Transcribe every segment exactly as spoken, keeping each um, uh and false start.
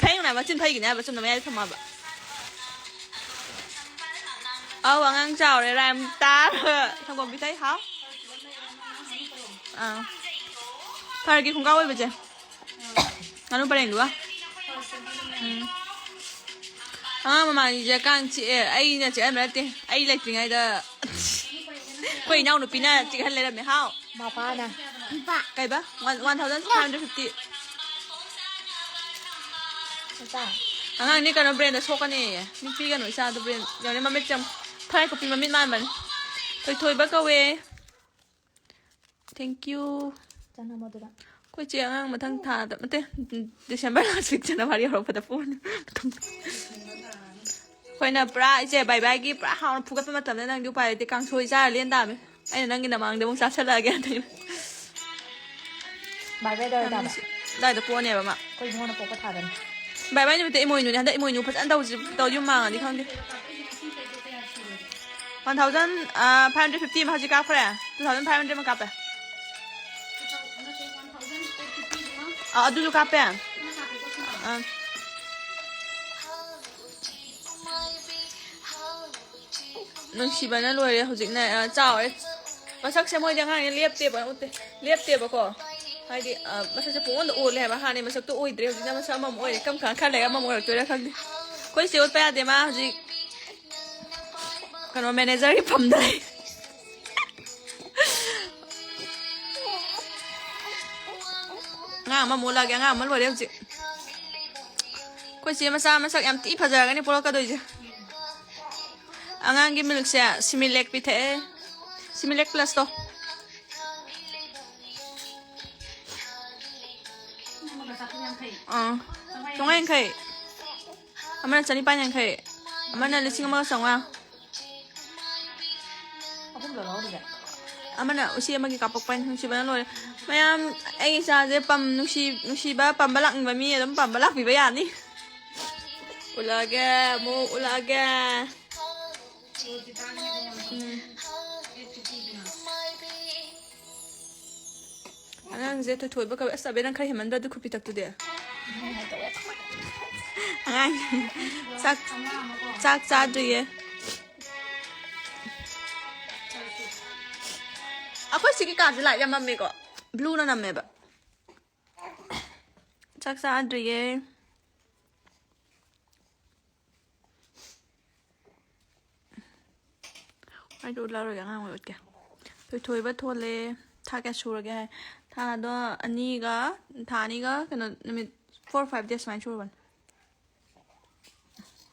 ꯐꯩꯅ ꯃꯆꯤꯟ ꯐꯩꯒꯤꯅꯦ ꯍꯥꯏꯕ, ꯆꯨꯝꯅ ꯃꯌꯥꯏꯗ ꯊꯝꯃꯣ ꯍꯥꯏꯕ꯫ ꯑꯧ, ꯑꯉꯥꯡ ꯆꯥꯎꯔꯦ, ꯔꯥꯏꯝ ꯇꯥꯔꯒ ꯁꯪꯒꯣꯝ ꯄꯤꯊꯛꯏ꯫ ꯍꯥꯎ꯫ ꯑꯥ꯫ ꯐꯔꯒꯦ ꯈꯣꯡꯒ꯭ꯔꯥꯎ ꯑꯣꯏꯕꯁꯦ꯫ ꯉꯥꯅꯨ ꯄꯔꯦꯡꯗꯨꯒ꯫ ꯎꯝ꯫ ꯑꯉꯥꯡ ꯃꯃꯥꯡꯒꯤꯁꯦ ꯀꯥꯡ ꯆꯤꯛꯑꯦ꯫ ꯑꯩꯅ ꯆꯤꯛꯍꯟꯕ ꯅꯠꯇꯦ꯫ ꯑꯩ ꯂꯩꯇ꯭ꯔꯤꯉꯩꯗ ꯑꯩꯈꯣꯏ ꯏꯅꯥꯎꯅꯨꯄꯤꯅ ꯆꯤꯛꯍꯟ ꯂꯩꯔꯝꯃꯦ꯫ ꯍꯥꯎ꯫ ꯃꯄꯥꯅ꯫ ꯀꯩꯕ? One, one thousand five hundred fifty꯫ ꯃꯆꯥ꯫ ꯑꯉꯥꯡꯅꯤ ꯀꯩꯅꯣ ꯕ꯭ꯔꯦꯟꯗ ꯁꯣꯛꯀꯅꯤꯌꯦ꯫ ꯃꯤꯠ ꯄꯤꯒꯅꯨ ꯏꯆꯥꯗꯣ ꯕ꯭ꯔꯦꯟ꯫ ꯌꯦꯡꯉꯨꯅꯦ ꯃꯃꯤꯠꯁꯦ ꯌꯦꯡꯉꯨ꯫ ꯊꯔꯥꯏ ꯀꯨꯞꯄꯤ ꯃꯃꯤꯠ ꯃꯥꯟꯕꯅꯤ꯫ ꯊꯣꯏꯊꯣꯏꯕ ꯀꯧꯋꯦ꯫ Thank you꯫ ꯆꯪꯉꯝꯃꯣ ꯑꯗꯨꯗ꯫ ꯑꯩꯈꯣꯏ ꯆꯦ ꯑꯉꯥꯡ ꯃꯊꯪ ꯊꯥꯗ, ꯅꯠꯇꯦ, December last week, January ꯍꯧꯔꯛꯄꯗ ꯄꯣꯛꯑꯅꯤ꯫ ꯑꯩꯈꯣꯏꯅ ꯄꯨꯔꯥ ꯏꯆꯦ ꯕꯥꯏ ꯕꯥꯏꯒꯤ ꯄꯨꯔꯥ ꯍꯥꯎꯅ ꯐꯨꯒꯠꯄ ꯃꯇꯝꯗ ꯅꯪꯗꯤ ꯎꯄꯥꯏ ꯂꯩꯇꯦ, ꯀꯥꯡꯁꯣꯏ ꯆꯥꯔ ꯂꯦꯟ ꯇꯥꯕꯅꯤ꯫ ꯑꯩꯅ ꯅꯪꯒꯤ ꯅꯃꯥꯡꯗ ꯑꯃꯨꯛ ꯆꯥꯁꯤꯜꯂꯛꯑꯒꯦ ꯍꯟꯗꯛ꯫ ꯕꯥꯏ ꯕꯥꯏ ꯇꯧꯔꯦ ꯌꯥꯝ ꯇꯥꯕ? ꯅꯨꯡꯁꯤ꯫ ꯑꯗꯥꯏꯗ ꯄꯣꯛꯑꯅꯦꯕ ꯃꯥ꯫ ꯑꯩꯈꯣꯏ ꯏꯕꯨꯡꯉꯣꯅ ꯄꯣꯛꯄ ꯊꯥꯗꯅꯤ꯫ ꯕꯥꯏ ꯕꯥꯏ ꯅꯨꯃꯤꯠꯇ ꯏꯃꯣꯏꯅꯨꯅꯦ꯫ ꯍꯟꯗꯛ ꯏꯃꯣꯏꯅꯨ ꯐꯖꯅ ꯇꯧꯁꯤ, ꯇꯧ ꯌꯨꯝ ꯃꯥꯡꯉꯗꯤ ꯈꯪꯗꯦ꯫ One thousand five hundred fifty ꯑꯃ ꯍꯧꯖꯤꯛ ꯀꯥꯞꯈ꯭ꯔꯦ꯫ Two thousand five hundred ꯑꯃ ꯀꯥꯞꯄꯦ꯫ ꯑꯥ, ꯑꯗꯨꯁꯨ ꯀꯥꯞꯄꯦ꯫ ꯑꯥ꯫ ꯅꯨꯡꯁꯤꯕꯅ ꯂꯣꯏꯔꯦ ꯍꯧꯖꯤꯛꯅ, ꯑ, ꯆꯥꯎꯔꯦ꯫ ꯃꯁꯛꯁꯦ ꯃꯣꯏꯗꯤ ꯑꯉꯥꯡꯅ ꯂꯦꯞꯇꯦꯕ, ꯎꯠꯇꯦ꯫ ꯂꯦꯞꯇꯦꯕꯀꯣ꯫ ꯍꯥꯏꯗꯤ, ꯑ, ꯃꯁꯛꯁꯦ ꯄꯨꯡꯑꯣꯟꯗ ꯑꯣꯜꯂꯦ ꯍꯥꯏꯕ꯫ ꯍꯥꯟꯅꯩ ꯃꯁꯛꯇꯣ ꯑꯣꯏꯗ꯭ꯔꯦ꯫ ꯍꯧꯖꯤꯛꯅ ꯃꯁꯛ ꯑꯃꯃꯨꯛ ꯑꯣꯏꯔꯦ꯫ ꯀꯔꯝ ꯀꯥꯟ ꯈꯔ ꯂꯩꯔꯒ ꯑꯃꯃꯨꯛ ꯑꯣꯏꯔꯛꯇꯣꯏꯔꯥ ꯈꯪꯗꯦ꯫ ꯑꯩꯈꯣꯏ ꯆꯦ ꯎꯠꯄ ꯌꯥꯗꯦ꯫ ꯃꯥ ꯍꯧꯖꯤꯛ ꯀꯩꯅꯣ, ꯃꯦꯅꯦꯖꯔꯒꯤ ꯐꯝꯗ ꯂꯩ꯫ ꯑꯉꯥꯡ ꯑꯃ ꯃꯣꯜꯂꯛꯑꯒꯦ꯫ ꯑꯉꯥꯡ ꯑꯃ ꯂꯣꯏꯔꯦ ꯍꯧꯖꯤꯛ꯫ ꯑꯩꯈꯣꯏ ꯆꯦ ꯃꯆꯥ ꯃꯁꯛ ꯌꯥꯝ ꯊꯤ ꯐꯖꯔꯒꯅꯤ ꯄꯣꯔꯛꯀꯗꯣꯏꯁꯦ꯫ ꯑꯉꯥꯡꯒꯤ ꯃꯤꯜꯛꯁꯦ ꯁꯤꯃꯤꯂꯦꯛ ꯄꯤꯊꯛꯑꯦ꯫ ꯁꯤꯃꯤꯂꯦꯛ ꯄ꯭ꯂꯁꯇꯣ꯫ ꯑꯥ, ꯆꯥꯝꯃꯉꯥ ꯌꯥꯡꯈꯩ꯫ ꯑꯃꯅ ꯆꯅꯤꯄꯥꯟ ꯌꯥꯡꯈꯩ꯫ ꯑꯃꯅ ꯂꯤꯁꯤꯡ ꯑꯃꯒ ꯆꯥꯝꯃꯉꯥ꯫ ꯑꯍꯨꯝꯂꯣ ꯂꯧꯔꯤꯁꯦ? ꯑꯃꯅ ꯎꯆꯤ ꯑꯃꯒꯤ ꯀꯥꯄꯛꯄꯅꯤ꯫ ꯅꯨꯡꯁꯤꯕꯅ ꯂꯣꯏꯔꯦ꯫ ꯃꯌꯥꯝ, ꯑꯩ ꯏꯆꯥꯁꯦ ꯄꯝ-, ꯅꯨꯡꯁꯤ-, ꯅꯨꯡꯁꯤꯕ ꯄꯝꯕ ꯂꯥꯛꯅꯤꯡꯕ ꯃꯤ ꯑꯗꯨꯝ ꯄꯝꯕ ꯂꯥꯛꯄꯤꯕ ꯌꯥꯅꯤ꯫ ꯎꯠꯂꯛꯑꯒꯦ, ꯑꯃꯨꯛ ꯎꯠꯂꯛꯑꯒꯦ꯫ ꯎꯝ꯫ ꯑꯉꯥꯡꯁꯦ ꯊꯣꯏꯊꯣꯏꯕ ꯀꯧꯋꯦ꯫ ꯑꯁ, ꯑꯕꯦ, ꯅꯪ ꯈꯔ ꯍꯦꯟꯃꯟꯗ꯭ꯔꯣ ꯑꯗꯨ ꯈꯨꯄꯤꯇꯛꯇꯨꯗꯤ? ꯑꯉꯥꯡ ꯆꯥꯛ ꯆꯥꯛ ꯆꯥꯗ꯭ꯔꯤꯌꯦ꯫ ꯑꯩꯈꯣꯏ ꯁꯤꯒꯤ ꯀꯥꯁꯦ ꯂꯥꯏꯠ ꯌꯥꯝ ꯃꯝꯃꯦꯀꯣ꯫ ꯕ꯭ꯂꯨꯅ ꯅꯝꯃꯦꯕ꯫ ꯆꯥꯛ ꯆꯥꯗ꯭ꯔꯤꯌꯦ꯫ ꯑꯩꯗꯣ ꯎꯠꯂꯔꯣꯏꯒꯦ, ꯑꯉꯥꯡ ꯑꯣꯏ ꯎꯠꯀꯦ꯫ ꯊꯣꯏꯊꯣꯏꯕ ꯊꯣꯜꯂꯦ꯫ ꯊꯥ ꯀꯌꯥ ꯁꯨꯔꯒꯦ ꯍꯥꯏ꯫ ꯊꯥꯗꯣ ꯑꯅꯤꯒ, ꯊꯥ ꯑꯅꯤꯒ ꯀꯩꯅꯣ, ꯅꯨꯃꯤꯠ four five days ꯁꯨꯃꯥꯏꯅ ꯁꯨꯔꯕꯅꯤ꯫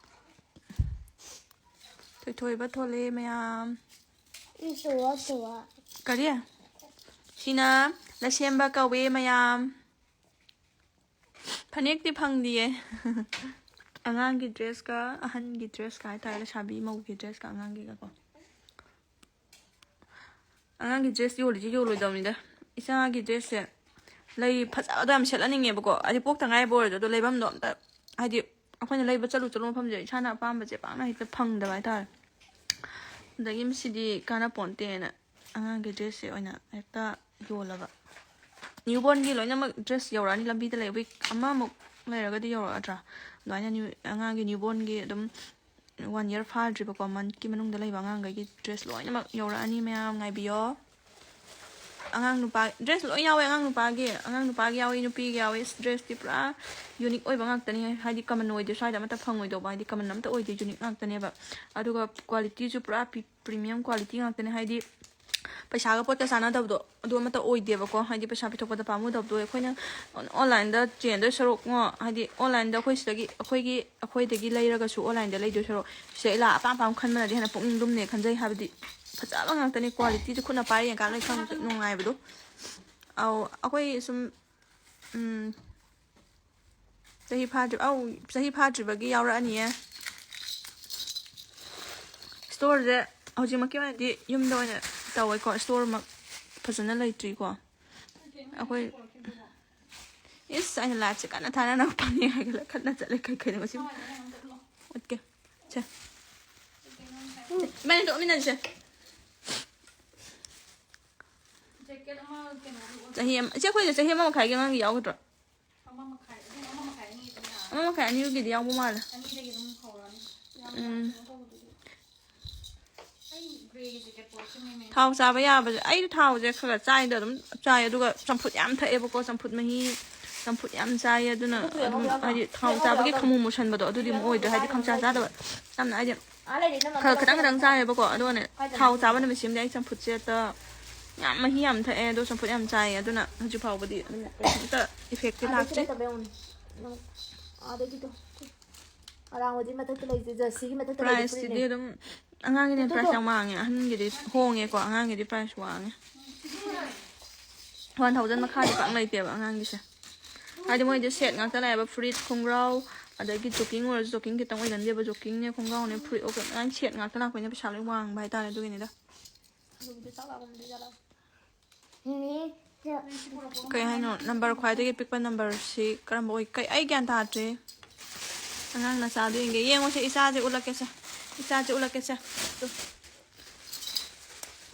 ꯊꯣꯏꯊꯣꯏꯕ ꯊꯣꯜꯂꯦ ꯃꯌꯥꯝ꯫ ꯏꯁꯨꯋꯥ ꯁꯨꯋꯥ꯫ ꯀꯔꯤ? ꯁꯤꯅ ꯂꯩꯁꯦꯝꯕ ꯀꯧꯋꯦ ꯃꯌꯥꯝ꯫ ꯐꯅꯦꯛꯇꯤ ꯐꯪꯗꯤꯌꯦ꯫ ꯑꯉꯥꯡꯒꯤ ꯗ꯭ꯔꯦꯁꯀ ꯑꯍꯟꯒꯤ ꯗ꯭ꯔꯦꯁꯀ ꯍꯥꯏꯇꯥꯔꯦ, ꯂꯩꯁꯥꯕꯤ ꯃꯧꯒꯤ ꯗ꯭ꯔꯦꯁꯀ ꯑꯉꯥꯡꯒꯤꯒꯀꯣ꯫ ꯑꯉꯥꯡꯒꯤ ꯗ꯭ꯔꯦꯁ ꯌꯣꯜꯂꯤꯁꯦ ꯌꯣꯜꯂꯣꯏꯗꯕꯅꯤꯗ꯫ ꯏꯆꯥꯒꯤ ꯗ꯭ꯔꯦꯁꯁꯦ ꯂꯩ ꯐꯖꯕꯗꯣ ꯌꯥꯝ ꯁꯦꯠꯍꯟꯅꯤꯡꯉꯦꯕꯀꯣ, ꯍꯥꯏꯗꯤ ꯄꯣꯛꯇ ꯉꯥꯏꯕ ꯑꯣꯏꯔꯁꯨ, ꯑꯗꯣ ꯂꯩꯐꯝꯗꯣ ꯑꯝꯇ, ꯍꯥꯏꯗꯤ ꯑꯩꯈꯣꯏꯅ ꯂꯩꯕ ꯆꯠꯂꯨ ꯆꯠꯂꯨ ꯃꯐꯝꯁꯦ ꯏꯁꯥꯅ ꯑꯄꯥꯝꯕꯁꯦ ꯄꯥꯛꯅ ꯍꯦꯛꯇ ꯐꯪꯗꯕ ꯍꯥꯏꯇꯥꯔꯦ꯫ ꯑꯗꯒꯤ ꯃꯁꯤꯗꯤ ꯀꯥꯟꯅꯄꯣꯟꯇꯦꯅ ꯑꯉꯥꯡꯒꯤ ꯗ꯭ꯔꯦꯁꯁꯦ ꯑꯣꯏꯅ ꯍꯦꯛꯇ ꯌꯣꯜꯂꯕ꯫ ꯅ꯭ꯌꯨꯕꯣꯔꯟꯒꯤ ꯂꯣꯏꯅꯃꯛ ꯗ꯭ꯔꯦꯁ ꯌꯧꯔꯛꯑꯅꯤ, ꯂꯝꯕꯤꯗ ꯂꯩ, ꯋꯤꯛ ꯑꯃꯃꯨꯛ ꯂꯩꯔꯒꯗꯤ ꯌꯧꯔꯛꯑꯗ꯭ꯔꯥ? ꯑꯗꯨꯃꯥꯏꯅ ꯅ꯭ꯌꯨ-, ꯑꯉꯥꯡꯒꯤ ꯅ꯭ꯌꯨꯕꯣꯔꯟꯒꯤ ꯑꯗꯨꯝ ꯋꯥꯟ ꯌꯔ ꯐꯥꯗ꯭ꯔꯤꯕꯀꯣ, ꯃꯟꯠꯀꯤ ꯃꯅꯨꯡꯗ ꯂꯩꯕ ꯑꯉꯥꯡꯈꯩꯒꯤ ꯗ꯭ꯔꯦꯁ ꯂꯣꯏꯅꯃꯛ ꯌꯧꯔꯛꯑꯅꯤ, ꯃꯌꯥꯝ ꯉꯥꯏꯕꯤꯌꯣ꯫ ꯑꯉꯥꯡ ꯅꯨꯄꯥ ꯗ꯭ꯔꯦꯁ ꯂꯣꯏ ꯌꯥꯎꯋꯦ, ꯑꯉꯥꯡ ꯅꯨꯄꯥꯒꯤ, ꯑꯉꯥꯡ ꯅꯨꯄꯥꯒꯤ ꯌꯥꯎꯋꯤ, ꯅꯨꯄꯤꯒꯤ ꯌꯥꯎꯋꯤ꯫ ꯑꯁ, ꯗ꯭ꯔꯦꯁꯇꯤ ꯄꯨꯔꯥ ꯌꯨꯅꯤꯛ ꯑꯣꯏꯕ ꯉꯥꯛꯇꯅꯤ, ꯍꯥꯏꯗꯤ ꯀꯃꯟ ꯑꯣꯏꯗꯦ, ꯁ꯭ꯋꯥꯏꯗ ꯑꯃꯠꯇ ꯐꯪꯉꯣꯏꯗꯧꯕ, ꯍꯥꯏꯗꯤ ꯀꯃꯟ ꯑꯝꯇ ꯑꯣꯏꯗꯦ, ꯌꯨꯅꯤꯛ ꯉꯥꯛꯇꯅꯦꯕ꯫ ꯑꯗꯨꯒ ꯀ꯭ꯋꯥꯂꯤꯇꯤꯁꯨ ꯄꯨꯔꯥ ꯄ꯭ꯔꯤꯃꯤꯌꯝ ꯀ꯭ꯋꯥꯂꯤꯇꯤ ꯉꯥꯛꯇꯅꯦ, ꯍꯥꯏꯗꯤ ꯄꯩꯁꯥꯒ ꯄꯣꯠꯀ ꯆꯥꯟꯅꯗꯕꯗꯣ ꯑꯗꯨ ꯑꯃꯠꯇ ꯑꯣꯏꯗꯦꯕꯀꯣ꯫ ꯍꯥꯏꯗꯤ ꯄꯩꯁꯥ ꯄꯤꯊꯣꯛꯄꯗ ꯄꯥꯝꯃꯨꯗꯕꯗꯣ, ꯑꯩꯈꯣꯏꯅ ꯑꯣꯟꯂꯥꯏꯟꯗ ꯆꯦꯟꯗꯣꯏ ꯁꯔꯨꯛꯉꯣ, ꯍꯥꯏꯗꯤ ꯑꯣꯟꯂꯥꯏꯟꯗ ꯑꯩꯈꯣꯏ ꯁꯤꯗꯒꯤ, ꯑꯩꯈꯣꯏꯒꯤ, ꯑꯩꯈꯣꯏꯗꯒꯤ ꯂꯩꯔꯒꯁꯨ ꯑꯣꯟꯂꯥꯏꯟꯗ ꯂꯩꯗꯣꯏ ꯁꯔꯨꯛ, ꯁꯤꯗ ꯑꯩ ꯂꯥꯛ ꯑꯄꯥꯝ ꯑꯄꯥꯝ ꯈꯟꯕꯅꯗꯤ ꯍꯦꯟꯅ ꯄꯨꯛꯅꯤꯡ ꯂꯨꯝꯅꯦ ꯈꯟꯖꯩ꯫ ꯍꯥꯏꯕꯗꯤ ꯐꯖꯕ ꯉꯥꯛꯇꯅꯦ, ꯀ꯭ꯋꯥꯂꯤꯇꯤꯁꯦ ꯈꯨꯠꯅ ꯄꯥꯏꯔ ꯌꯦꯡꯀꯥꯟꯗ ꯂꯣꯏ ꯈꯪꯕꯗꯣ ꯅꯨꯡꯉꯥꯏꯕꯗꯣ꯫ ꯑꯧ, ꯑꯩꯈꯣꯏ ꯁꯨꯝ, ꯎꯝ, ꯆꯍꯤ ꯐꯥꯗ꯭ꯔꯤ-, ꯑꯧ, ꯆꯍꯤ ꯐꯥꯗ꯭ꯔꯤꯕꯒꯤ ꯌꯥꯎꯔꯛꯑꯅꯤꯌꯦ꯫ ꯁ꯭ꯇꯣꯔꯁꯦ ꯍꯧꯖꯤꯛꯃꯛꯀꯤ ꯑꯣꯏꯅꯗꯤ ꯌꯨꯝꯗ ꯑꯣꯏꯅ ꯇꯧꯋꯦꯀꯣ, ꯁ꯭ꯇꯣꯔꯃꯛ ꯐꯖꯅ ꯂꯩꯇ꯭ꯔꯤꯀꯣ꯫ ꯑꯩꯈꯣꯏ, ꯏꯁ, ꯑꯩꯅ ꯂꯥꯏꯠꯁꯦ ꯀꯟꯅ ꯊꯥꯅꯅꯕ ꯐꯪꯉꯦ ꯍꯥꯏꯒꯠꯂ ꯈꯠꯅ ꯆꯠꯂꯦ ꯀꯩ ꯀꯩꯅꯣ ꯉꯁꯤ꯫ ꯑꯣꯀꯦ, ꯁꯦ꯫ ꯏꯕꯥꯅꯤ ꯇꯣꯛꯃꯤꯟꯅꯁꯦ꯫ ꯆꯍꯤ ꯑꯃ, ꯏꯆꯦ, ꯑꯩꯈꯣꯏꯗ ꯆꯍꯤ ꯑꯃ ꯃꯈꯥꯏꯒꯤ ꯑꯉꯥꯡꯒꯤ ꯌꯥꯎꯒꯗ꯭ꯔꯣ? ꯑꯃ ꯃꯈꯥꯏ, ꯑꯗꯨꯝ ꯑꯃ ꯃꯈꯥꯏ ꯑꯅꯤꯒꯤꯗꯤ ꯌꯥꯎꯕ ꯃꯥꯜꯂꯦ꯫ ꯑꯅꯤꯗꯒꯤ ꯑꯗꯨꯝ ꯍꯧꯔꯅꯤ꯫ ꯎꯝ꯫ ꯑꯩ ꯒ꯭ꯔꯦꯒꯤ ꯖꯦꯀꯦꯠ ꯄꯣꯠꯁꯦ ꯃꯦꯟ ꯃꯦꯟ꯫ ꯊꯥꯎ ꯆꯥꯕ ꯌꯥꯕꯁꯦ, ꯑꯩꯗꯤ ꯊꯥꯎꯁꯦ ꯈꯔ ꯈꯔ ꯆꯥꯏꯗ, ꯑꯗꯨꯝ ꯆꯥꯏ꯫ ꯑꯗꯨꯒ ꯆꯝꯐꯨꯠ ꯌꯥꯝ ꯊꯛꯑꯦꯕꯀꯣ, ꯆꯝꯐꯨꯠ ꯃꯍꯤ, ꯆꯝꯐꯨꯠ ꯌꯥꯝ ꯆꯥꯏꯌꯦ꯫ ꯑꯗꯨꯅ ꯑꯗꯨꯝ ꯍꯥꯏꯗꯤ ꯊꯥꯎ ꯆꯥꯕꯒꯤ ꯈꯃꯨ ꯃꯨꯁꯟꯕꯗꯣ ꯑꯗꯨꯗꯤ ꯑꯃꯨꯛ ꯑꯣꯏꯗ꯭ꯔꯦ, ꯍꯥꯏꯗꯤ ꯈꯪꯆꯥ ꯆꯥꯗꯕ꯫ ꯌꯥꯝꯅ ꯍꯥꯏꯗꯤ ꯈꯔ ꯈꯤꯇꯪ ꯈꯤꯇꯪ ꯆꯥꯏꯌꯦꯕꯀꯣ꯫ ꯑꯗꯨꯒꯅꯦ ꯊꯥꯎ ꯆꯥꯕ ꯅꯨꯃꯤꯠꯁꯤꯃꯗꯤ ꯑꯩ ꯆꯝꯐꯨꯠꯁꯦ ꯍꯦꯛꯇ ꯌꯥꯝ ꯃꯍꯤ ꯌꯥꯝ ꯊꯛꯑꯦ, ꯑꯗꯣ ꯆꯝꯐꯨꯠ ꯌꯥꯝ ꯆꯥꯏꯌꯦ꯫ ꯑꯗꯨꯅ ꯍꯧꯖꯤꯛ ꯐꯥꯎꯕꯗꯤ ꯑꯗꯨꯝ ꯀꯩꯝꯇ effectꯇꯤ ꯂꯥꯛꯇ꯭ꯔꯤ꯫ ꯑꯥꯗꯒꯤꯗꯣ꯫ ꯑꯔꯥꯡꯕꯗꯤ ꯃꯊꯛꯇ ꯂꯩꯇꯦ, ꯖꯔꯁꯤꯒꯤ ꯃꯊꯛꯇ ꯂꯩꯕ Priceꯇꯤ ꯐꯨꯔꯤꯠꯅꯦ꯫ ꯑꯗꯨꯝ ꯑꯉꯥꯡꯒꯤꯅꯦ ꯑꯗꯨꯗꯣ꯫ Price ꯌꯥꯝ ꯋꯥꯡꯉꯦ, ꯑꯍꯟꯒꯤꯗꯤ ꯍꯣꯡꯉꯦꯀꯣ, ꯑꯉꯥꯡꯒꯤꯗꯤ price ꯋꯥꯡꯉꯦ꯫ One thousand ꯃꯈꯥꯗꯤ ꯄꯥꯛ ꯂꯩꯇꯦꯕ ꯑꯉꯥꯡꯒꯤꯁꯦ꯫ ꯍꯥꯏꯗꯤ ꯃꯣꯏꯗꯤ set ꯉꯥꯛꯇ ꯂꯥꯛꯑꯦꯕ, ꯐꯨꯔꯤꯠ, ꯈꯣꯡꯒ꯭ꯔꯥꯎ, ꯑꯗꯒꯤ jogging ꯑꯣꯏꯔꯁꯨ jogging ꯈꯤꯇꯪ ꯑꯣꯏꯒꯟꯗꯦꯕ, joggingꯅꯦ, ꯈꯣꯡꯒ꯭ꯔꯥꯎꯅꯦ, ꯐꯨꯔꯤꯠ, ꯑꯣ, ꯂꯣꯏꯅ set ꯉꯥꯛꯇ ꯂꯥꯛꯄꯅꯤꯅ ꯄꯩꯁꯥ ꯂꯣꯏ ꯋꯥꯡꯕ ꯍꯥꯏꯇꯥꯔꯦ꯫ ꯑꯗꯨꯒꯤꯅꯤꯗ꯫ ꯑꯗꯨꯕꯨꯗꯤ ꯆꯥꯛ ꯂꯥꯝꯃꯝꯃꯅꯤ ꯆꯥꯔꯣ꯫ ꯀꯩ ꯍꯥꯏꯅꯣ? Number ꯈ꯭ꯋꯥꯏꯗꯒꯤ ꯄꯤꯛꯄ numberꯁꯤ ꯀꯔꯝꯕ ꯑꯣꯏ? ꯀꯩ, ꯑꯩ ꯒ꯭ꯌꯥꯟ ꯇꯥꯗ꯭ꯔꯦ꯫ ꯑꯉꯥꯡ ꯅꯆꯥꯗꯣ ꯌꯦꯡꯒꯦ꯫ ꯌꯦꯡꯉꯣꯁꯦ, ꯏꯆꯥꯁꯦ ꯎꯠꯂꯛꯀꯦꯁꯦ꯫ ꯏꯆꯥꯁꯦ ꯎꯠꯂꯛꯀꯦꯁꯦ꯫ ꯇꯨ꯫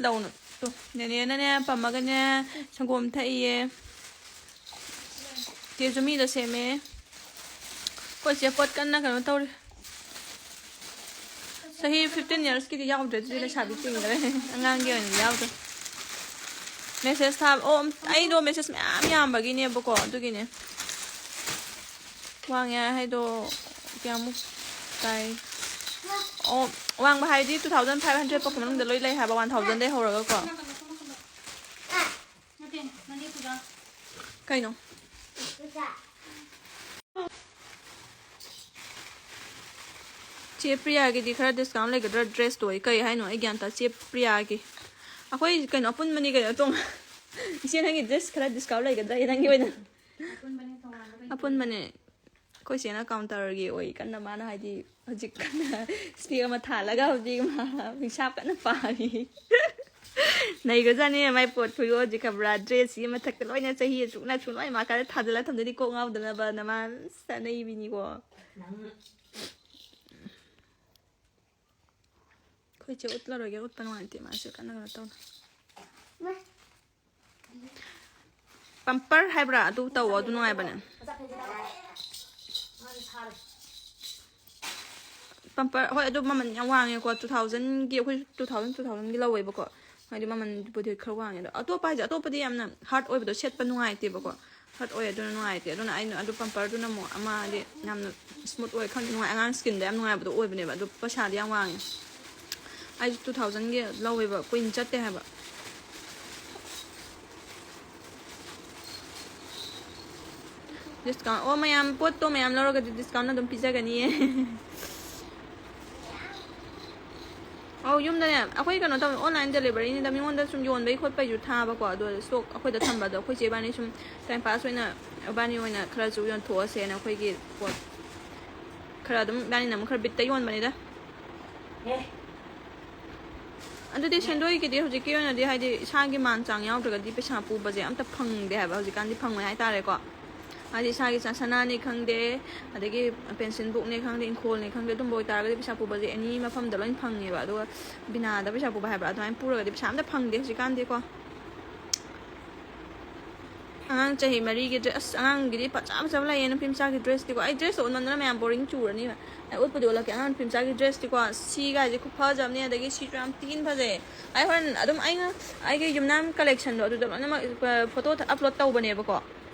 ꯂꯧꯅꯨ꯫ ꯇꯨ꯫ ꯅꯦꯅꯦꯅꯅꯦ, ꯄꯝꯃꯒꯅꯦ, ꯁꯪꯒꯣꯝ ꯊꯛꯏꯌꯦ꯫ ꯆꯦꯁꯨ ꯃꯤꯗ ꯁꯦꯝꯃꯦ꯫ ꯑꯩꯈꯣꯏ ꯆꯦ ꯄꯣꯠ ꯀꯟꯅ ꯀꯩꯅꯣ ꯇꯧꯔꯤ꯫ ꯆꯍꯤ fifteen yearsꯀꯤꯗꯤ ꯌꯥꯎꯗ꯭ꯔꯦ, ꯑꯗꯨꯗꯤ ꯂꯩꯁꯥꯕꯤ ꯆꯤꯡꯈ꯭ꯔꯦ꯫ ꯑꯉꯥꯡꯒꯤ ꯑꯣꯏꯅ ꯌꯥꯎꯗ꯭ꯔꯦ꯫ Message ꯊꯥꯕ, ꯑꯣ, ꯑꯩꯗꯣ message ꯃꯌꯥꯝ ꯌꯥꯝꯕꯒꯤꯅꯦꯕꯀꯣ, ꯑꯗꯨꯒꯤꯅꯦ꯫ ꯋꯥꯡꯉꯦ ꯍꯥꯏꯗꯣ ꯀꯌꯥꯃꯨꯛ ꯇꯥꯏ? ꯑꯣ, ꯋꯥꯡꯕ ꯍꯥꯏꯗꯤ two thousand five hundred ꯐꯥꯎꯀꯤ ꯃꯅꯨꯡꯗ ꯂꯣꯏ ꯂꯩ ꯍꯥꯏꯕ, one thousandꯗꯩ ꯍꯧꯔꯒꯀꯣ꯫ ꯀꯩꯅꯣ? ꯆꯦ ꯄ꯭ꯔꯤꯌꯥꯒꯤꯗꯤ ꯈꯔ discount ꯂꯩꯒꯗ꯭ꯔꯥ? Dressꯇꯣ ꯑꯩ ꯀꯩ ꯍꯥꯏꯅꯣ? ꯑꯩ ꯒ꯭ꯌꯥꯟ ꯇꯥ-, ꯆꯦ ꯄ꯭ꯔꯤꯌꯥꯒꯤ꯫ ꯑꯩꯈꯣꯏ ꯀꯩꯅꯣ ꯑꯄꯨꯟꯕꯅꯤ ꯀꯩꯅꯣ, ꯇꯣꯡ-, ꯏꯆꯦ ꯅꯪꯒꯤ dress ꯈꯔ discount ꯂꯩꯒꯗ꯭ꯔꯥ ꯅꯪꯒꯤ ꯑꯣꯏꯅ? ꯑꯄꯨꯟꯕꯅꯦ꯫ ꯑꯩꯈꯣꯏ ꯆꯦꯅ counterꯒꯤ ꯑꯣꯏ ꯀꯟꯅ, ꯃꯥꯅ ꯍꯥꯏꯗꯤ ꯍꯧꯖꯤꯛ ꯀꯟꯅ spec ꯑꯃ ꯊꯥꯜꯂꯒ ꯍꯧꯖꯤꯛ ꯃꯥ ꯍꯤꯁꯥꯞ ꯀꯟꯅ ꯄꯥꯔꯤ꯫ ꯅꯩꯒ꯭ꯔꯖꯥꯠꯅꯤ ꯃꯥꯏ ꯄꯣꯠ ꯈꯨꯌꯣꯟꯁꯤ ꯈꯪꯕ꯭ꯔꯥ? Dressꯁꯤꯒꯤ ꯃꯊꯛꯇ ꯂꯣꯏꯅ ꯆꯍꯤ ꯑꯁꯨꯛꯅ ꯑꯁꯨꯛ ꯂꯣꯏ markerꯗ ꯊꯥꯖꯤꯜꯂ ꯊꯝꯗꯣꯏꯅꯤ, ꯀꯣꯛ ꯉꯥꯎꯗꯅꯕꯅ ꯃꯥ ꯆꯠꯅꯩꯕꯤꯅꯤꯀꯣ꯫ ꯑꯩꯈꯣꯏ ꯆꯦ ꯎꯠꯂꯔꯣꯏꯒꯦ, ꯎꯠꯄ ꯅꯨꯡꯉꯥꯏꯇꯦ, ꯃꯥꯁꯦ ꯀꯟꯅ ꯀꯩꯅꯣ ꯇꯧꯔꯤ꯫ Pamper ꯍꯥꯏꯕ꯭ꯔꯥ? ꯑꯗꯨ ꯇꯧꯋꯣ, ꯑꯗꯨ ꯅꯨꯡꯉꯥꯏꯕꯅꯦ꯫ ꯄꯝꯄꯔ, ꯍꯣꯏ, ꯑꯗꯨ ꯃꯃꯜ ꯌꯥꯝ ꯋꯥꯡꯉꯦꯀꯣ, ꯇꯨ ꯊꯥꯎꯖꯟꯒꯤ, ꯑꯩꯈꯣꯏ ꯇꯨ ꯊꯥꯎꯖꯟ, ꯇꯨ ꯊꯥꯎꯖꯟꯒꯤ ꯂꯧꯋꯦꯕꯀꯣ꯫ ꯍꯥꯏꯗꯤ ꯃꯃꯜꯕꯨꯗꯤ ꯈꯔ ꯋꯥꯡꯉꯦ, ꯑꯗꯣ ꯑꯇꯣꯞꯄ ꯍꯥꯏꯁꯦ, ꯑꯇꯣꯞꯄꯗꯤ ꯌꯥꯝꯅ ꯍꯥꯔꯠ ꯑꯣꯏꯕꯗꯣ ꯁꯦꯠꯄ ꯅꯨꯡꯉꯥꯏꯇꯦꯕꯀꯣ, ꯍꯥꯔꯠ ꯑꯣꯏ, ꯑꯗꯨꯅ ꯅꯨꯡꯉꯥꯏꯇꯦ꯫ ꯑꯗꯨꯅ ꯑꯩꯅ ꯑꯗꯨ ꯄꯝꯄꯔꯗꯨꯅ ꯑꯃꯨꯛ ꯑꯃ ꯍꯥꯏꯗꯤ ꯌꯥꯝꯅ ꯁ꯭ꯃꯨꯠ ꯑꯣꯏ, ꯈꯪꯗꯦ, ꯅꯨꯡꯉꯥꯏ, ꯑꯉꯥꯡ ꯁ꯭ꯀꯤꯟꯗ ꯌꯥꯝ ꯅꯨꯡꯉꯥꯏꯕꯗꯣ ꯑꯣꯏꯕꯅꯦꯕ꯫ ꯑꯗꯨ ꯄꯩꯁꯥꯗꯤ ꯌꯥꯝ ꯋꯥꯡꯉꯦ, ꯑꯩꯁꯨ ꯇꯨ ꯊꯥꯎꯖꯟꯒꯤ ꯂꯧꯋꯦꯕ, ꯀꯨꯏꯅ ꯆꯠꯇꯦ ꯍꯥꯏꯕ꯫ ꯗꯤꯁꯀꯥꯎꯟ, ꯑꯣ, ꯃꯌꯥꯝ, ꯄꯣꯠꯇꯣ ꯃꯌꯥꯝ ꯂꯧꯔꯒꯗꯤ ꯗꯤꯁꯀꯥꯎꯟ ꯑꯗꯨꯝ ꯄꯤꯖꯒꯅꯤꯌꯦ꯫ ꯑꯧ, ꯌꯨꯝꯗꯅꯦ, ꯑꯩꯈꯣꯏ ꯀꯩꯅꯣ ꯇꯧꯋꯦ, ꯑꯣꯟꯂꯥꯏꯟ ꯗꯦꯂꯤꯚꯔꯤꯅꯤꯗ, ꯃꯤꯉꯣꯟꯗ ꯁꯨꯝ ꯌꯣꯟꯕꯒꯤ ꯈꯣꯠꯄꯒꯤꯁꯨ ꯊꯥꯕꯀꯣ, ꯑꯗꯣ ꯁ꯭ꯇꯣꯛ ꯑꯩꯈꯣꯏꯗ ꯊꯝꯕꯗꯣ, ꯑꯩꯈꯣꯏ ꯆꯦ ꯏꯕꯥꯅꯤ ꯁꯨꯝ ꯇꯥꯏꯝ ꯄꯥꯁ ꯑꯣꯏꯅ, ꯏꯕꯥꯅꯤ ꯑꯣꯏꯅ ꯈꯔꯁꯨ ꯌꯣꯟꯊꯣꯛꯑꯁꯦꯅ ꯑꯩꯈꯣꯏꯒꯤ ꯄꯣꯠ ꯈꯔ ꯑꯗꯨꯝ, ꯏꯕꯥꯅꯤꯅ ꯑꯃꯨꯛ ꯈꯔ ꯕꯤꯠꯇ ꯌꯣꯟꯕꯅꯤꯗ꯫ ꯑꯗꯨꯗꯤ ꯁꯦꯟꯗꯣꯏꯒꯤꯗꯤ ꯍꯧꯖꯤꯛꯀꯤ ꯑꯣꯏꯅꯗꯤ, ꯍꯥꯏꯗꯤ, ꯏꯁꯥꯒꯤ ꯃꯥꯟ ꯆꯥꯡ ꯌꯥꯎꯗ꯭ꯔꯒꯗꯤ ꯄꯩꯁꯥ ꯄꯨꯕꯁꯦ ꯑꯝꯇ ꯐꯪꯗꯦ ꯍꯥꯏꯕ, ꯍꯧꯖꯤꯛꯀꯥꯟꯗꯤ ꯐꯪꯉꯣꯏ ꯍꯥꯏꯇꯥꯔꯦꯀꯣ꯫ ꯍꯥꯏꯗꯤ ꯏꯁꯥꯒꯤ ꯁ-, ꯁꯅꯥꯅꯤ ꯈꯪꯗꯦ, ꯑꯗꯒꯤ ꯄꯦꯟꯁꯤꯟ ꯕꯨꯛꯅꯦ ꯈꯪꯗꯦ, ꯏꯪꯈꯣꯜꯅꯦ ꯈꯪꯗꯦ, ꯑꯗꯨꯝꯕ ꯑꯣꯏꯇꯥꯔꯒꯗꯤ ꯄꯩꯁꯥ ꯄꯨꯕꯁꯦ ꯑꯦꯅꯤ ꯃꯐꯝꯗ ꯂꯣꯏ ꯐꯪꯉꯦꯕ꯫ ꯑꯗꯨꯒ ꯕꯤꯅꯥꯗ ꯄꯩꯁꯥ ꯄꯨꯕ ꯍꯥꯏꯕ꯭ꯔꯥ, ꯑꯗꯨꯃꯥꯏꯅ ꯄꯨꯔꯒꯗꯤ ꯄꯩꯁꯥ ꯑꯝꯇ ꯐꯪꯗꯦ ꯍꯧꯖꯤꯛꯀꯥꯟꯗꯤꯀꯣ꯫ ꯑꯉꯥꯡ ꯆꯍꯤ ꯃꯔꯤꯒꯤ ꯗ꯭ꯔꯦꯁ, ꯑꯁ, ꯑꯉꯥꯡꯒꯤꯗꯤ ꯐꯖ ꯐꯖꯕ ꯂꯩꯌꯦ, ꯅꯨꯄꯤ ꯃꯆꯥꯒꯤ ꯗ꯭ꯔꯦꯁꯇꯤꯀꯣ꯫ ꯑꯩ ꯗ꯭ꯔꯦꯁꯇꯣ ꯎꯠꯃꯟꯗꯅ ꯃꯌꯥꯝ ꯕꯣꯔꯤꯡ ꯆꯨꯔꯅꯤꯕ꯫ ꯑꯩ ꯎꯠꯄꯨꯗꯤ ꯎꯠꯂꯛꯀꯦ, ꯑꯉꯥꯡ ꯅꯨꯄꯤ ꯃꯆꯥꯒꯤ ꯗ꯭ꯔꯦꯁꯇꯤꯀꯣ꯫ ꯁꯤꯒꯥꯏꯁꯦ ꯈꯨꯐꯖꯕꯅꯦ, ꯑꯗꯒꯤ ꯁꯤꯁꯨ ꯌꯥꯝ ꯊꯤꯅ ꯐꯖꯩ꯫ ꯑꯩ ꯍꯣꯔꯦꯟ ꯑꯗꯨꯝ ꯑꯩꯅ ꯑꯩꯒꯤ ꯌꯨꯝꯅꯥꯝ ꯀꯂꯦꯛꯁꯟꯗꯣ ꯑꯗꯨꯗ ꯂꯣꯏꯅꯃꯛ, ꯑ, ꯐꯣꯇꯣ ꯑꯞꯂꯣꯗ ꯇꯧꯕꯅꯦꯕꯀꯣ꯫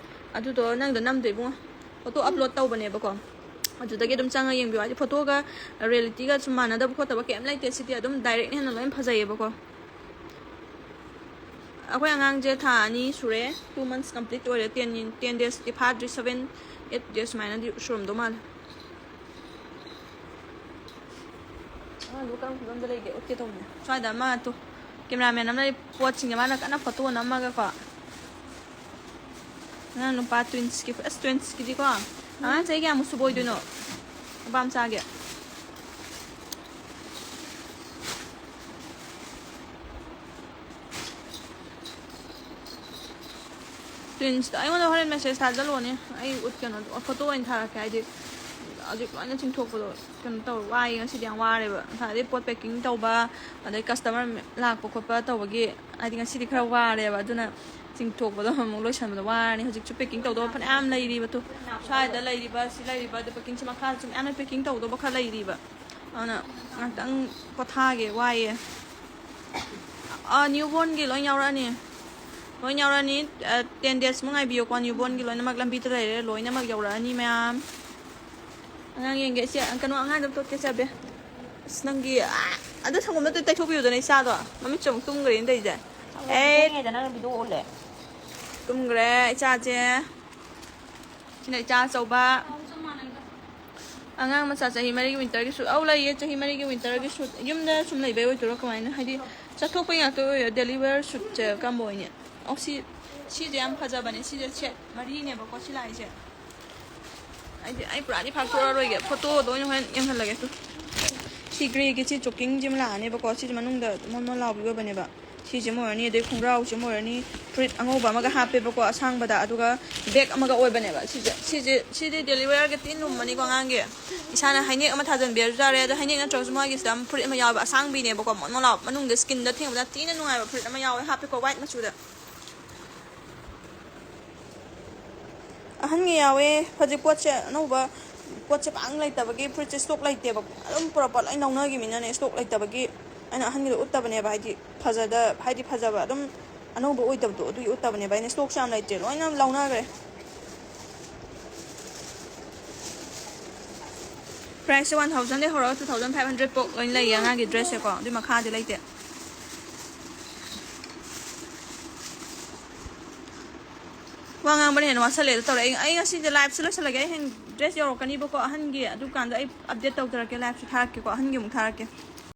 ꯑꯗꯨꯗꯣ ꯅꯪꯗꯣ ꯅꯝꯗꯣ ꯏꯕꯨꯡꯉꯣ꯫ ꯐꯣꯇꯣ ꯑꯞꯂꯣꯗ ꯇꯧꯕꯅꯦꯕꯀꯣ꯫ ꯑꯗꯨꯗꯒꯤ ꯑꯗꯨꯝ ꯆꯪꯉ ꯌꯦꯡꯕꯤꯌꯨ꯫ ꯍꯥꯏꯗꯤ ꯐꯣꯇꯣꯒ ꯔꯤꯌꯦꯂꯤꯇꯤꯒ ꯁꯨꯝ ꯃꯥꯟꯅꯗꯕ ꯈꯣꯠꯇꯕ ꯀꯩꯝ ꯂꯩꯇꯦ꯫ ꯁꯤꯗꯤ ꯑꯗꯨꯝ ꯗꯥꯏꯔꯦꯛꯅ ꯍꯦꯟꯅ ꯂꯣꯏꯅ ꯐꯖꯩꯌꯦꯕꯀꯣ꯫ ꯑꯩꯈꯣꯏ ꯑꯉꯥꯡꯁꯦ ꯊꯥ ꯑꯅꯤ ꯁꯨꯔꯦ, two months complete ꯑꯣꯏꯔꯦ, ten, ten days ꯇꯤ ꯐꯥꯗ꯭ꯔꯤ, seven, eight days ꯁꯨꯃꯥꯏꯅꯗꯤ ꯁꯨꯔꯝꯗꯧ ꯃꯥꯜꯂꯦ꯫ ꯑꯉꯥꯡꯗꯨꯕꯨ ꯀꯔꯝꯕ ꯐꯤꯕꯝꯗ ꯂꯩꯒꯦ ꯎꯠꯀꯦ ꯇꯧꯕꯅꯦ꯫ ꯁ꯭ꯋꯥꯏꯗ ꯑꯃ ꯇꯣ, ꯀꯦꯃꯦꯔꯥꯃꯦꯟ ꯑꯃ ꯂꯩ, ꯄꯣꯠꯁꯤꯡꯁꯦ ꯃꯥꯅ ꯀꯟꯅ ꯐꯣꯇꯣ ꯅꯝꯃꯒꯀꯣ꯫ ꯑꯉꯥꯡ ꯅꯨꯄꯥ ꯇ꯭ꯋꯤꯟꯁꯀꯤ, ꯑꯁ, ꯇ꯭ꯋꯤꯟꯁꯀꯤꯗꯤꯀꯣ, ꯑꯉꯥꯡ ꯆꯍꯤ ꯀꯌꯥꯃꯨꯛ ꯁꯨꯕ ꯑꯣꯏꯗꯣꯏꯅꯣ? ꯅꯨꯄꯥ ꯃꯆꯥꯒꯤ꯫ ꯇ꯭ꯋꯤꯟꯁꯇ ꯑꯩꯉꯣꯟꯗ ꯍꯣꯔꯦꯟ ꯃꯦꯁꯦꯖ ꯊꯥꯖꯜꯂꯣꯅꯦ, ꯑꯩ ꯎꯠ-, ꯀꯩꯅꯣ, ꯐꯣꯇꯣ ꯑꯣꯏꯅ ꯊꯥꯔꯛꯀꯦ, ꯍꯥꯏꯗꯤ ꯍꯧꯖꯤꯛ ꯂꯣꯏꯅ ꯆꯤꯡꯊꯣꯛꯄꯗꯣ ꯀꯩꯅꯣ ꯇꯧꯔ ꯋꯥꯏꯌꯦ꯫ ꯉꯁꯤꯗꯤ ꯌꯥꯝ ꯋꯥꯔꯦꯕ꯫ ꯉꯁꯥꯏꯗꯩ ꯄꯣꯠ packing ꯇꯧꯕ, ꯑꯗꯩ customer ꯂꯥꯛꯄ ꯈꯣꯠꯄ ꯇꯧꯕꯒꯤ ꯍꯥꯏꯗꯤ ꯉꯁꯤꯗꯤ ꯈꯔ ꯋꯥꯔꯦꯕ꯫ ꯑꯗꯨꯅ ꯆꯤꯡꯊꯣꯛꯄꯗꯣ ꯑꯃꯨꯛ ꯂꯣꯏꯁꯟꯕꯗꯣ ꯋꯥꯔꯅꯤ꯫ ꯍꯧꯖꯤꯛꯁꯨ packing ꯇꯧꯗꯧꯕ ꯐꯅꯌꯥꯝ ꯂꯩꯔꯤꯕ꯫ ꯇꯨ, ꯁ꯭ꯋꯥꯏꯗ ꯂꯩꯔꯤꯕ, ꯁꯤ ꯂꯩꯔꯤꯕ, ꯑꯗꯨ packingꯁꯦ ꯃꯈꯥꯗꯁꯨ ꯃꯌꯥꯝ packing ꯇꯧꯗꯧꯕ ꯈꯔ ꯂꯩꯔꯤꯕ꯫ ꯑꯗꯨꯅ ꯉꯥꯛꯇꯪ ꯄꯣꯊꯥꯒꯦ, ꯋꯥꯏꯌꯦ꯫ ꯑꯥ, newbornꯒꯤ ꯂꯣꯏ ꯌꯥꯎꯔꯛꯑꯅꯤ꯫ ꯂꯣꯏ ꯌꯥꯎꯔꯛꯑꯅꯤ꯫ ꯑ, ten daysꯃꯨꯛ ꯉꯥꯏꯕꯤꯌꯨꯀꯣ꯫ Newbornꯒꯤ ꯂꯣꯏꯅꯃꯛ ꯂꯝꯕꯤꯗ ꯂꯩꯔꯦ꯫ ꯂꯣꯏꯅꯃꯛ ꯌꯧꯔꯛꯑꯅꯤ ꯃꯌꯥꯝ꯫ ꯑꯉꯥꯡ ꯌꯦꯡꯒꯦ꯫ ꯁꯤ ꯀꯩꯅꯣ, ꯑꯉꯥꯡꯗꯣ ꯑꯝꯇ ꯎꯠꯀꯦ ꯆꯠꯕꯦ꯫ ꯑꯁ, ꯅꯪꯒꯤ, ꯑꯥ, ꯑꯗꯨ ꯁꯪꯒꯣꯝꯗꯣ ꯑꯝꯇ ꯇꯩꯊꯣꯛꯄꯤꯌꯨꯗꯅ ꯏꯆꯥꯗꯣ꯫ ꯃꯃꯤꯠꯁꯨ ꯑꯃꯨꯛ ꯇꯨꯝꯈ꯭ꯔꯦꯅ ꯇꯧꯔꯤꯁꯦ꯫ ꯑꯦ꯫ ꯅꯪ video ꯎꯠꯂꯦ꯫ ꯇꯨꯝꯈ꯭ꯔꯦ ꯏꯆꯥꯁꯦ꯫ ꯁꯤꯅ ꯏꯆꯥ ꯑꯆꯧꯕ꯫ ꯑꯉꯥꯡ ꯃꯆꯥ ꯆꯍꯤ ꯃꯔꯤꯒꯤ winterꯒꯤ suit꯫ ꯑꯧ, ꯂꯩꯌꯦ, ꯆꯍꯤ ꯃꯔꯤꯒꯤ winterꯒꯤ suit꯫ ꯌꯨꯝꯗ ꯁꯨꯝ ꯂꯩꯕꯩ ꯑꯣꯏꯗꯣꯏꯔꯣ ꯀꯃꯥꯏꯅ? ꯍꯥꯏꯗꯤ ꯆꯠꯊꯣꯛꯄꯩ ꯉꯥꯛꯇ ꯑꯣꯏꯔꯣ? Daily wear suitꯁꯦ ꯀꯔꯝꯕ ꯑꯣꯏꯅꯤ? ꯑꯣ, ꯁꯤ, ꯁꯤꯁꯦ ꯌꯥꯝ ꯐꯖꯕꯅꯦ꯫ ꯁꯤꯁꯦ set ꯃꯔꯤꯅꯦꯕꯀꯣ ꯁꯤ ꯂꯥꯛꯏꯁꯦ꯫ ꯑꯩꯗꯤ, ꯑꯩ ꯄꯨꯔꯥꯗꯤ ꯐꯥꯛꯇꯣꯛꯑꯔꯣꯏꯒꯦ, photoꯗꯣ ꯑꯣꯏꯅ ꯍꯣꯔꯦꯟ ꯌꯦꯡꯍꯜꯂꯒꯦ꯫ ꯇꯨ, ꯁꯤ greyꯒꯤ ꯁꯤ joggingꯁꯤ ꯑꯃ ꯂꯥꯛꯑꯅꯦꯕꯀꯣ꯫ ꯁꯤꯁꯦ ꯃꯅꯨꯡꯗ ꯃꯣꯟ ꯃꯣꯟ ꯂꯥꯎꯕꯤ ꯑꯣꯏꯕꯅꯦꯕ꯫ ꯁꯤꯁꯤꯃ ꯑꯣꯏꯔꯅꯤ, ꯑꯗꯩ ꯈꯣꯡꯒ꯭ꯔꯥꯎꯁꯤꯃ ꯑꯣꯏꯔꯅꯤ, ꯐꯨꯔꯤꯠ ꯑꯉꯧꯕ ꯑꯃꯒ ꯍꯥꯞꯄꯦꯕꯀꯣ ꯑꯁꯥꯡꯕꯗ, ꯑꯗꯨꯒ bag ꯑꯃꯒ ꯑꯣꯏꯕꯅꯦꯕ꯫ ꯁꯤꯁꯦ, ꯁꯤꯁꯦ, ꯁꯤꯗꯤ daily wearꯒ ꯊꯤ ꯂꯨꯝꯃꯅꯤꯀꯣ ꯑꯉꯥꯡꯒꯤ꯫ ꯏꯁꯥꯅ ꯍꯥꯏꯅꯦꯛ ꯑꯃ ꯊꯥꯖꯟꯕꯤꯔꯁꯨ ꯌꯥꯔꯦ꯫ ꯑꯗꯣ ꯍꯥꯏꯅꯦꯛ ꯅꯠꯇ꯭ꯔꯒꯁꯨ ꯃꯥꯒꯤꯁꯤꯗ ꯑꯃ ꯐꯨꯔꯤꯠ ꯑꯃ ꯌꯥꯎꯕ ꯑꯁꯥꯡꯕꯤꯅꯦꯕꯀꯣ, ꯃꯣꯟ ꯃꯣꯟ ꯂꯥꯎꯕ, ꯃꯅꯨꯡꯗ skinꯗ ꯊꯦꯡꯕꯗ ꯊꯤꯅ ꯅꯨꯡꯉꯥꯏꯕ ꯐꯨꯔꯤꯠ ꯑꯃ ꯌꯥꯎꯋꯦ, ꯍꯥꯞꯄꯦꯀꯣ, white ꯃꯆꯨꯗ꯫ ꯑꯍꯟꯒꯤ ꯌꯥꯎꯋꯦ꯫ ꯍꯧꯖꯤꯛ ꯄꯣꯠꯁꯦ ꯑꯅꯧꯕ, ꯄꯣꯠꯁꯦ ꯄꯥꯛ ꯂꯩꯇꯕꯒꯤ ꯐꯨꯔꯤꯠꯁꯦ stock ꯂꯩꯇꯦꯕ꯫ ꯑꯗꯨꯝ ꯄꯨꯔꯛꯄ ꯂꯣꯏ ꯂꯧꯅꯈꯤꯕꯅꯤꯅꯅꯦ, stock ꯂꯩꯇꯕꯒꯤ ꯑꯩꯅ ꯑꯍꯟꯒꯤꯗꯣ ꯎꯠꯇꯕꯅꯦꯕ꯫ ꯍꯥꯏꯗꯤ ꯐꯖꯗ-, ꯍꯥꯏꯗꯤ ꯐꯖꯕ ꯑꯗꯨꯝ ꯑꯅꯧꯕ ꯑꯣꯏꯗꯕꯗꯣ ꯑꯗꯨꯒꯤ ꯎꯠꯇꯕꯅꯦꯕ꯫ ꯑꯩꯅ stockꯁꯦ ꯌꯥꯝ ꯂꯩꯇ꯭ꯔꯦ, ꯂꯣꯏꯅ ꯂꯧꯅꯈ꯭ꯔꯦ꯫ Priceꯁꯦ one thousandꯗꯒꯤ ꯍꯧꯔꯒ two thousand five hundred ꯐꯥꯎ ꯂꯣꯏꯅ ꯂꯩꯌꯦ ꯑꯉꯥꯡꯒꯤ dressꯁꯦꯀꯣ, ꯑꯗꯨꯏ ꯃꯈꯥꯗꯤ ꯂꯩꯇꯦ꯫ ꯋꯥ ꯉꯥꯡꯕꯅ ꯍꯦꯟꯅ ꯋꯥꯁꯜꯂꯦ ꯑꯗꯨ ꯇꯧꯔꯦ꯫ ꯑꯩ, ꯑꯩ ꯉꯁꯤꯗꯤ liveꯁꯦ ꯂꯣꯏꯁꯤꯜꯂꯒꯦ꯫ ꯑꯩ ꯍꯌꯦꯡ dress ꯌꯧꯔꯛꯀꯅꯤꯕꯀꯣ ꯑꯍꯟꯒꯤ, ꯑꯗꯨꯀꯥꯟꯗ ꯑꯩ update ꯇꯧꯖꯔꯛꯀꯦ, liveꯁꯨ ꯊꯥꯔꯛꯀꯦꯀꯣ, ꯑꯍꯟꯒꯤ ꯑꯃꯨꯛ ꯊꯥꯔꯛꯀꯦ꯫